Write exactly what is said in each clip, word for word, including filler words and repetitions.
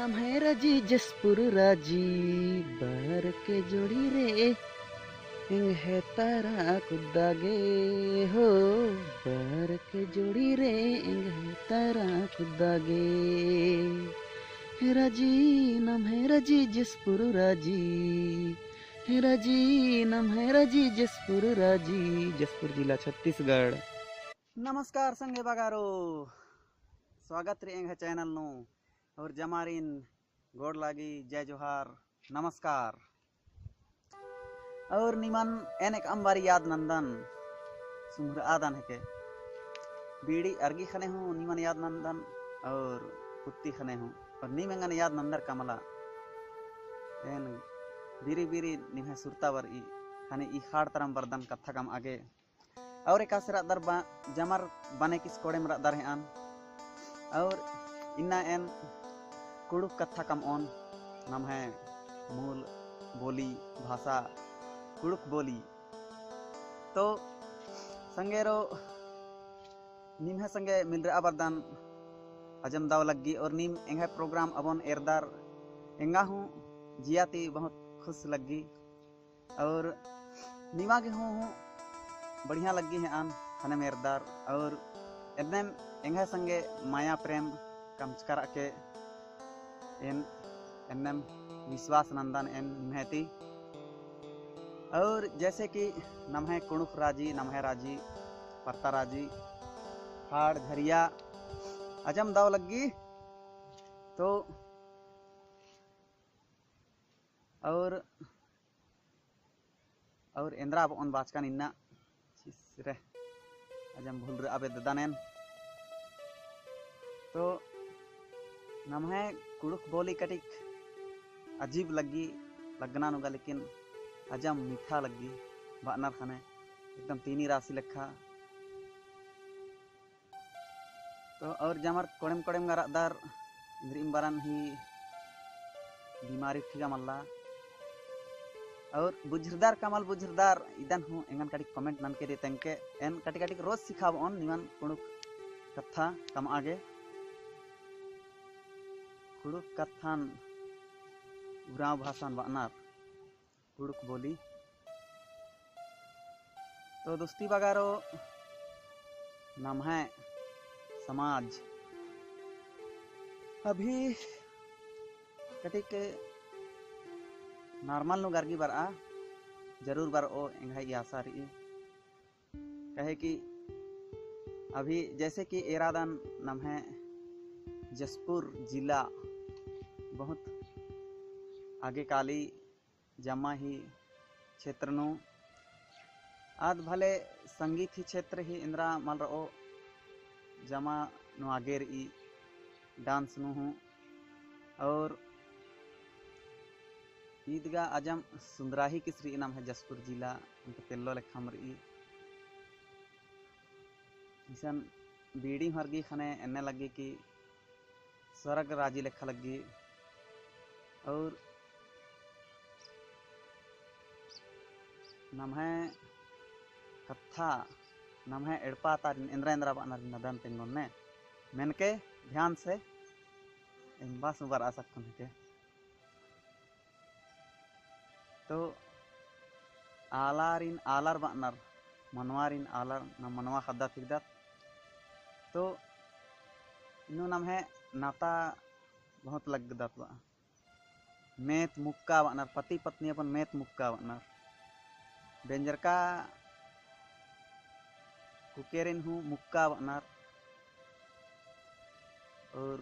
नम्है राजी जसपुर राजी, बरके जोड़ी रे, एंग्है तरा कुद्दा गे हो, बरके जोड़ी रे, एंग्है तरा कुद्दा गे। हे राजी, नम्है राजी जसपुर राजी, हे राजी, नम्है राजी जसपुर राजी, जसपुर जिला, छत्तीसगढ़। नमस्कार संगे बगारो, स्वागत रई एंग्है channel नू। और जमारिन गोड़ लागी, जय जोहार, नमस्कार। और निमन एन एकअम बारी याद नन्दन, सुम्हरआदन हेके। बीड़ी अरगी खने हूँ निमन याद नन्दन और पुत्ती खने हूँ। और नीम एंगन याद नन्दर का मला। एन बिरी बिरी निम्है सुरता बरई, खने ई खाड़ तरम बरदन कत्था कमआ गे। और एकासे रअदर बा-, जमर बने किस कोड़ेम रअदर हेअन। और इन्ना एन कुँड़ुख़ कत्था कमओन, नम्है मूल बोली, भाषा, कुँड़ुख़ बोली। तो संगेरो, निम्है संगे मिलरआ बरदन अजम दव लग्गी और नीम एंग्है program अबोन एरदर एंगा हूँ जिया ती बहुत खुश लग्गी। और निमा गे हूँ, हूँ बढ़िया लग्गी हेअन, खनेम एरदर और एन्नेम एंग्है संगे माया प्रेम कमचका रअके एन एन्नेम विश्वास नन्दन एन निम्है ती। और जैसे कि नम्है कुँड़ुख़ राजी, नम्है राजी, परता राजी, खाड़ झरिया, अजम दव लग्गी। तो और और एन्दरा बओन बाचकन इन्ना, छिस रे, अजम भूलरआ बेद्ददन एन। तो नम्है कुँड़ुख़ बोली कटिक अजीब लग्गी, लग्गना नू गा, लेकिन अजम मीठा लग्गी, बअनर खने एकदम तीनी रासी लेखा। तो और जमर कोड़ेम कोड़ेम गा रअदर, इन्द्रिइम बरन ही बीमारी ठीक मल्ला। और बुझुरदर का मल बुझुरदर, इदन हूँ एंगन कटिक comment ननके दे तेंगके, एन कटिक कटिक रोज सिखाबओन निमन कुँड़ुख़ कत्था कमआ गे। कुँड़ुख़ कत्थन उराँव भाषान बअनर। कुँड़ुख़ बोली। तो दोस्ती बगारो, नम्है समाज अभी कटिक normal नू गरगी बरआ, जरूर बरओ एंग्है ई आशा रई। कहे कि अभी जैसे कि एरादन नम्है जशपुर जिला बहुत आगे काली जम्मा ही क्षेत्र नू। आद भले संगीत ही क्षेत्र ही एन्दरा मल रओ, जम्मा नू आगे रई dance नू हूँ। और ईद गा अजम सुन्दरा ही किस रई नम्है जशपुर जिला, ओन्टे तेल्लो लेखम रई। इसन बीड़ी हूँ अरगी खने एन्ने लग्गी कि स्वर्ग राजी लेखा लग्गी। और नम्है कत्था, नम्है एड़पा तारिन एन्दरा एन्दरा बअनर नदन तेंगोन ने, मेनके ध्यान से एम्बा सुबर आ सक्कन हेके। तो आलारिन आलर बअनर, मनवारिन आलर, नम मनवा ख़द्दत हिकदत। तो इन्नु नम्है नाता बहुत लग्गदत बआ। मेत मुक्का बअनर, पति पत्नी अपन मेत मुक्का बअनर। बेंजरका कुकेरिन हूँ मुक्का बअनर। और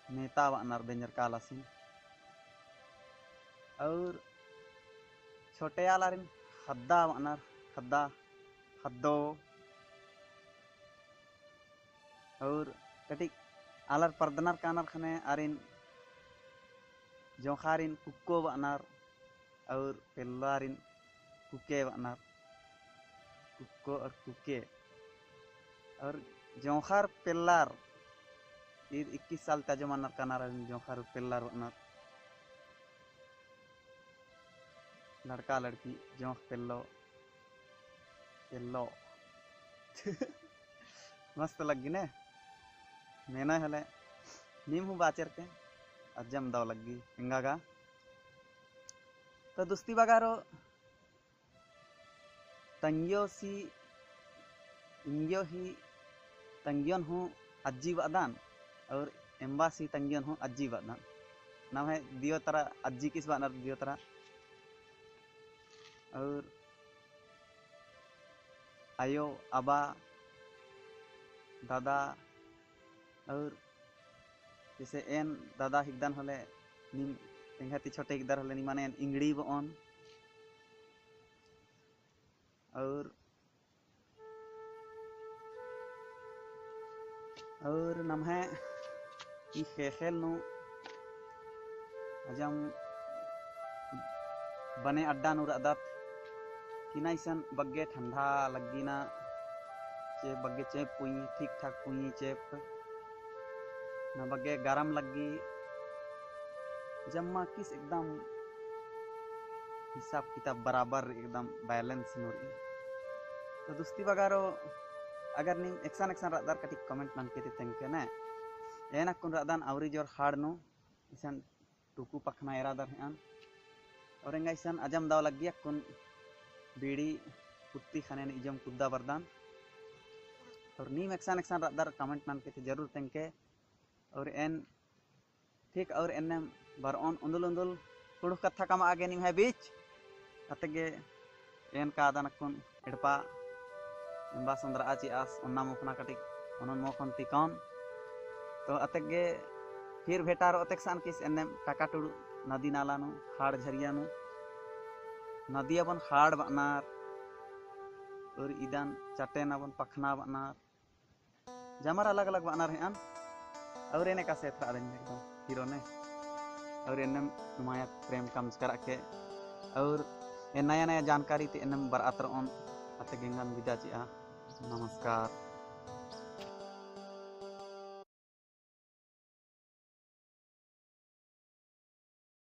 मेता बअनर बेंजरका आलासिन। और छोटे आलारिन ख़द्दा बअनर, ख़द्दा, ख़द्दो। और कटिक आलर परदनर कानर खने आरिन जोंख़ारिन कुक्को बअनर। और पेल्लारिन कुके बअनर, कुक्को और कुके। और जोंख़र पेल्लार, ईद इक्कीस साल ता जो मनर कानर आरिन जोंख़र पेल्लार बअनर। लड़का लड़की जोंख़ पेल्लो, पेल्लो। मस्त लग्गी ने, मेना हले। नीम हूँ बाचर के अज्जम दव लग्गी एंगा गा। तो दुस्ती बगारो तंग्यो सी, इंग्यो ही तंग्योन हूँ अज्जी बअदन, और एम्बा सी तंग्योन हूँ अज्जी बअदन। नम्है दियो तरा अज्जी किस बअनर दियो तरा। और आयो, अबा, दादा, और जैसे एन दादा हिकदन होले, नीम एंग्है ती छोटे हिकदर होले, निमन एन इंगड़ी बओन। और, और नम्है ई ख़ेख़ेल नू अजम बने अड्डा नू रअदत, कि ना इसन बग्गे ठंडा लग्गी ना, चेंप बग्गे चेंप पुई, ठीक ठाक पुई चेंप, ना बग्गे गरम लग्गी, जम्मा किस एकदम हिसाब किताब बराबर एकदम balance नू रई। तो दुस्ती बगारो अगर नीम एकसन एकसन रअदर कटिक comment ननके ती तेंगके ने, एन अक्कुन रअदन अउरी जोर ख़ाड़ नू, इसन टुकु पखना एरादर हेअन। और एंगा इसन अजम दव लग्गी अक्कुन बीड़ी कुत्ती ख़ने ने इजम कुद्दा बरदन। और नीम एकसन एकसन रअदर comment ननके ती जरूर तेंगके। और एन ठीक और एन्नेम बरओन उन्दुल उन्दुल कुँड़ुख़ कत्था कमआ गे निम्है बीच। अत्ते गे एन कादन अक्कुन एड़पा एम्बा सोंदरआ चिअस ओन्ना मोख़ना कटिक ओनोन मोख़ोन तिकौन। तो अत्ते गे फिर भेंटारओ अत्ते एकसन किस एन्नेम टाका टुड़ू नदी नाला नू, ख़ाड़ झरिया नू। नदी अबन ख़ाड़ बअनर, और इदन चट्टेन अबन पखना बअनर। जमर अलग अलग बअनर हेअन। और एन एकासे एथरआ रई एकदम hero ने। और एन्नेम नुमायत प्रेम कमचकर अके। और एन नया नया जानकारी ती एन्नेम बरअत रओन। अत्ते गे एंगन बिदा चिआ। नमस्कार।